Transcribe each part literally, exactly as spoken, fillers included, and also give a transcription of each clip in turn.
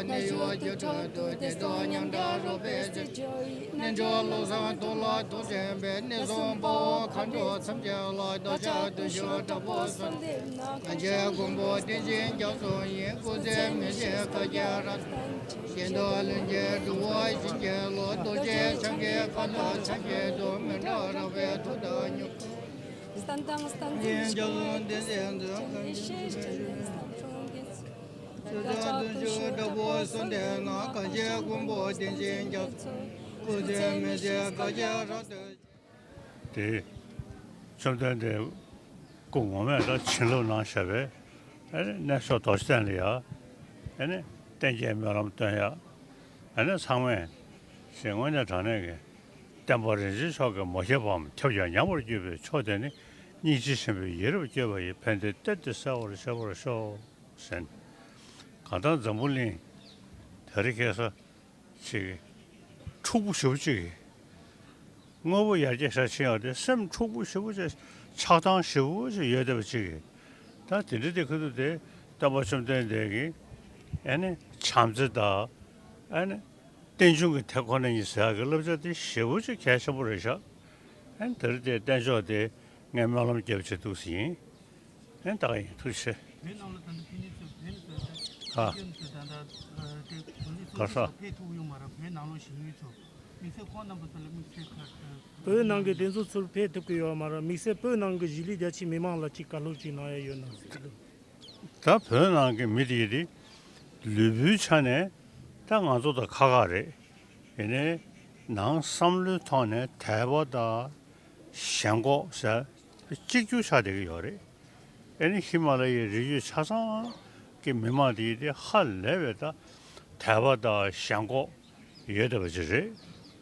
གནས་ཡུལ་གྱི་དྲུང་དུ་བདེ་སྟོང་ཉམས་དང་རོལ་པའི་རྩེ་འཇོ་ཡི། རྣལ་འབྱོར་བློ་བཟང་དུག་ལ་དུག་ཅན་པའི། གནས་གསུམ་དཔའ་བོ་མཁའ་འགྲོ་ཐམས་ཅད་ལ། བདག་ཅག་བདུད་ཤིང་དྲག་པོ་གསོལ་འདེབས་ན། གང་ཕྱིར་མགོན་པོ་བསྟན་ཅིང་རྒྱ་མཚོ་ཡི། སྐུ་ཚེ་མི་ཤིགས་བཀའ་རྒྱ་རབ་ཏུ། གཞན་དོན་ལྷུན་གྱིས་འགྲུབ་པར་བྱིན་གྱིས་རློབས། རྡོ་རྗེ་འཆང་གི་བཀའ་དང་ཆ་བྱད་དུ། མི་འབྲལ་རོལ་པའི་ཐུགས་དང་སྙོམས། བསྟན་དང་བསྟན་འཛིན་ཡིན་ཀྱང་ལུང་བསྟན་སེམས་ཙམ་ཡེ་ཤེས་སྤྱན་ལྡན་བསམ་སྲུང་གིས། བདག་ཅག་བདུད་ཤིང་དྲག་པོ་གསོལ་འདེབས་ན། གང་ཕྱིར་མགོན་པོ་བསྟན་ཅིང་རྒྱ་མཚོ། སྐུ་ཚེ་མི་ཤིགས་བཀའ་རྒྱ་རབ་ཏུ། དེ་བཅོམ་ལྡན་འདས་སྐུ་ངོ་མས་ད་བྱིན་རླབས་གནང་བཞག་པས། ཨ་ནི་གནས་མཆོག་རྡོ་རྗེ་གདན་ལ་ཡ། ཨ་ནི་བསྟན་རྒྱས་སྨོན་ལམ་སྟོན་ཡ། ཨ་ནི་ཚང་མས་ཞེས་དངོས་གནས་དྲང་གནས་ཀྱི་བསྟན་པ་རིན་ཆེན་མཆོག་གི་མོ་ཤེས་པའམ་ཁྱབ་ཀྱང་ཉམས་པར་གྱུར་པའི་ཕྱོགས་དེ་ནི། སྙིང་རྗེ་ཆེན་པོའི་ཡིད་རབ་བསྐྱོད་པ་ཡི། ཕན་བདེའི་གཏེར་དེ་གསལ་བར་ཤེས་པར་ཤོག་ཟེར། གང་ལྟར་འཛམ་བུ་གླིང་དེ་རིང་ཁ་སང་ཅིག་འཁྲུག་པོ་ཞེ་པོ་ཅིག་གིས་དངོས་པོ་ཡར་རྒྱས་ཤར་ཕྱིན་ཡོད་དེ། སེམས་འཁྲུག་པོ་ཞེ་པོ་ཅིག་ཆགས་སྡང་ཞེ་པོ་ཅིག་ཡོད་བསྡད་པ་ཅིག་གིས། ད་དེ་འདྲ་དེ་ཁུ་ཐུག་དེ་སྟོན་པ་བཅོམ་ལྡན་འདས་ཀྱིས་ཨ་ནི་བྱམས་བརྩེ་དང་། ཨ་ནི་རྟེན་འབྱུང་གི་དེ་ཁོ་ན་ཉིད་ཟེར་ཡག་གི་བསླབ་བྱ་དེ་ཞེ་པོ་ཅིག་གལ་ཆེན་པོ་རེད་ཤག་ཨ་ནི་དེ་རིང་དེ་བསྟན་ཕྱོགས་དེ་ངས་སྨོན་ལམ་རྒྱབ་བྱས་འདུག་ཟིན་ཡིན། ཨ་ནི་ད་ག་ཡིན། ཐུགས་རྗེ་ཆེ། བོད་ནང་ལ་ད་ལྟ་ཕན་ནི་ཚོ་བོད་ནི་ཚོ་ད་ཨ། ཕན་ཚོ་ད་ལྟ་དེ་བོད་ནི་ཚོ་ག་ས་ཕན་ཐུབ་ཡོད་མ་རེད། བོད་ནང་ལོགས་ཞིག་ཡོད་ཚོ་དམིགས་བསལ་ཁོང་རྣམ་པ་ཚོ་ལ་དམིགས་བསལ་ཁ་བོད་ནང་གི་དེ་ཚོ་ཚུར་ཕན་ཐུབ་ཀྱི་ཡོད་མ་རེད། དམིགས་བསལ་བོད་ནང་གི་གཞིས་ལུས་རྒྱ་ཆེའི་མི་མང་ལ་ཅིག་བཀའ་སློབ་ཅིག་གནང་ཡ་ཡོད་ན་ཟེར་གྱི་འདུག་ད་བོད་ནང་གི་མི་དེ་ཡིན་དེ་ལུས་པོའི་ཆ་ནས་ད་ང་ཚོ་དང་ཁ་ཁ་རེད། ཡིན་ནའི་ནང་བསམ་བློའི་ཐོག་ནས་དད་པ་དང་ཞེན་ཁོག་ཟེར་གཅིག་གྱུར་ཆགས་བསྡད་ཀྱི་ཡོད་རེད། ཨ་ནི་ཧི་མ་ལ་ཡའི་རི་རྒྱུད་ཆ་ཚང་གི་མི་མང་དེ་ཡིན་དེ་ཧ་ལས་པའི་ད་དད་པ་དང་ཞེན་ཁོག་ཡོད་བསྡད་པ་ཅིག་རེད།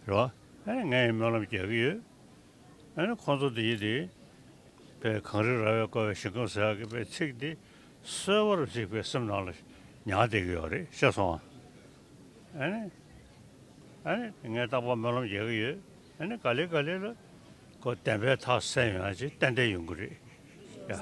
རེད་བ། ཨ་ནི་ངས་སྨོན་ལམ་རྒྱག་གི་ཡོད། ཨ་ནི་ཁོང་ཚོ་དེ་ཡིན་དེ། པའི་གངས་རི་ར་བས་བསྐོར་བའི་ཞིང་ཁམས་ཟེར་ཡག་གི་པའི་ཚིག་འདི་གསོལ་བ་རབ་གཅིག་པའི་སེམས་ནང་ལ་ཉར་བསྡད་ཀྱི་ཡོད་རེད། ཤེས་སོང་ཨ། ཨ་ནི། ཨ་ནི་ངས་རྟག་པར་སྨོན་ལམ་རྒྱག་གི་ཡོད། ཨ་ནི་ག་ལེ་ག་ལེ་ལ་ཁོ་བདེན་པའི་མཐའ་གསལ་ཡོང་ཡག་ཅིག་ཏན་ཏན་ཡོང་གི་རེད་ཡ།